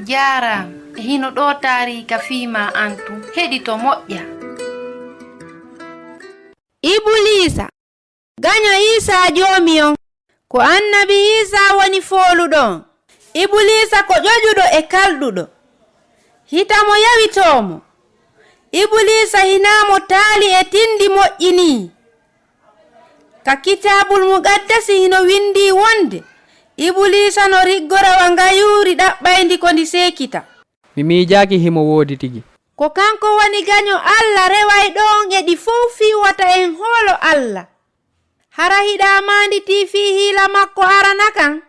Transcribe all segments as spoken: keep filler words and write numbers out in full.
Jaaraama, e hino ɗoo taariika fii maa an tun. Heɗito moƴƴa. Ibuliisa, gaño Iisaa Joomi on. Ko Annabi Iisaa woni fooluɗo on. Ibuliisa ko ƴoƴuɗo e kalɗuɗo. Hita mo yawitoo mo. Ibuliisa hinaa mo taali e tinndi moƴƴi nii. Ka Kitaabul Muqaddasi hino winndii wonde, Ibuliisa no riggora wa ngayuuri ɗaɓɓayndi ko ndi seekita. Mi miijaaki himo woodi tigi. Ko kanko woni gaño Alla rewayɗo on e ɗi fow fii wota en hoolo Alla. Hara hiɗa maanditii fii hiila makko arana kan?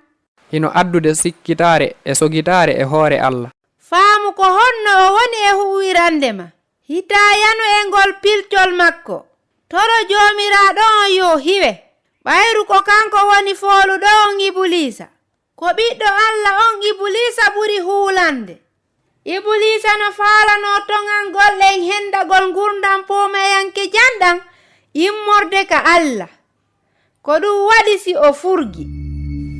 Hino addude sikkitaare e sogitaare e hoore Alla. Faamu ko honno o woni e huuwirande ma. Hitaa yanu e ngol pilcol makko. Toro Joomiraaɗo on yo hiwe. Ɓayru ko kanko woni fooluɗo on Ibuliisa. Ko ɓiɗɗo Alla on Ibuliisa ɓuri huulande. Ibuliisa no faalanoo toŋangol ɗen hendagol ngurndan poomayanke janɗan immorde ka Alla. Ko ɗun waɗi si o furgi.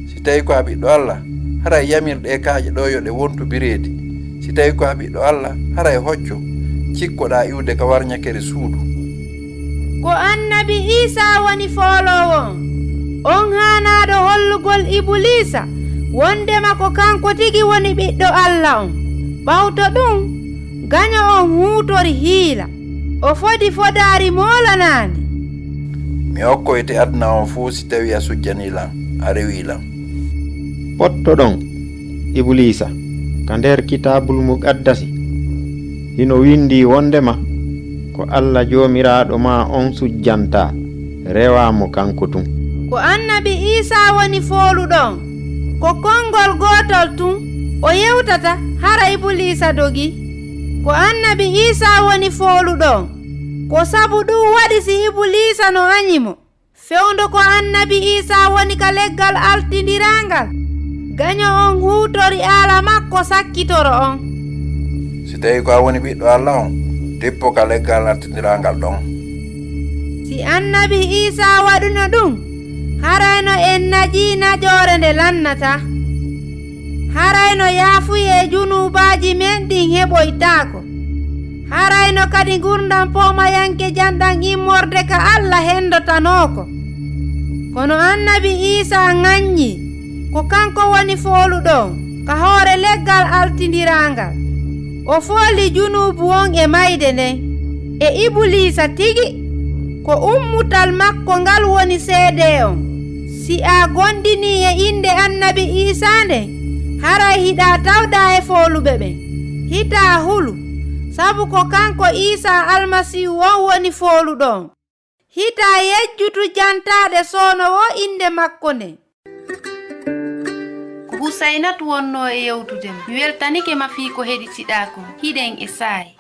Si tawii ko a ɓiɗɗo Alla, haray yamir ɗee kaaƴe ɗoo yo ɗe wontu bireedi. Si tawii ko a ɓiɗɗo Alla, haray hoccu, cikkoɗaa iwde ka warñakere suudu. Ko Annabi Iisaa woni fooloowo on. On haanaaɗo hollugol Ibuliisa wondema ko kanko tigi woni ɓiɗɗo Alla on. Ɓawto ɗun, gaño on huutori hiila. O fodi fodaari moolanaandi. Mi okkoyte aduna on fow si tawii a sujjanii lan, a rewii lan. Ɓoɗto ɗon, Ibuliisa, ka nder Kitaabul Muqaddasi, hino winndii wonndema ko Alla Joomiraaɗo maa on sujjantaa, rewaa mo kanko tun. Ko Annabi Iisaa woni fooluɗo on. Ko konngol gootol tun o yewtata, hara Ibuliisa dogii. Ko Annabi Iisaa woni fooluɗo on. Ko sabu ɗun waɗi si Ibuliisa no añi mo. Fewndo ko Annabi Iisaa woni ka leggal altindiraangal, gaño on huutori aala makko sakkitoro on. Si tawii ko a woni ɓiɗɗo Alla on, dippo ka leggal altindiraangal ɗon. Si Annabi Iisaa waɗuno ɗun, haray no en naƴii naƴoore nde lannataa. Haray no yaafuyee junuubaaji men ɗin heɓoytaako. Haray no kadi ngurndan poomayanke janɗan immorde ka Alla hendotanoo ko. Kono Annabi Iisaa ŋaññii ko kanko woni fooluɗo on ka hoore leggal altindiraangal. O fooli junuubu on e mayde nden, e Ibuliisa tigi. Ko ummutal makko ngal woni seedee on. Si a gondinii e innde Annabi Iisaa nden, haray hiɗa tawdaa e fooluɓe ɓen. Hitaa hulu, sabu ko kanko Iisaa Almasiihu on woni fooluɗo on. Hitaa yejjutu jantaaɗe soono woo innde makko nden. Ko Husaynatu wonnoo e yewtude ma. Mi weltanike ma fii ko heɗitiɗaa kon. Hiɗen e saa'i.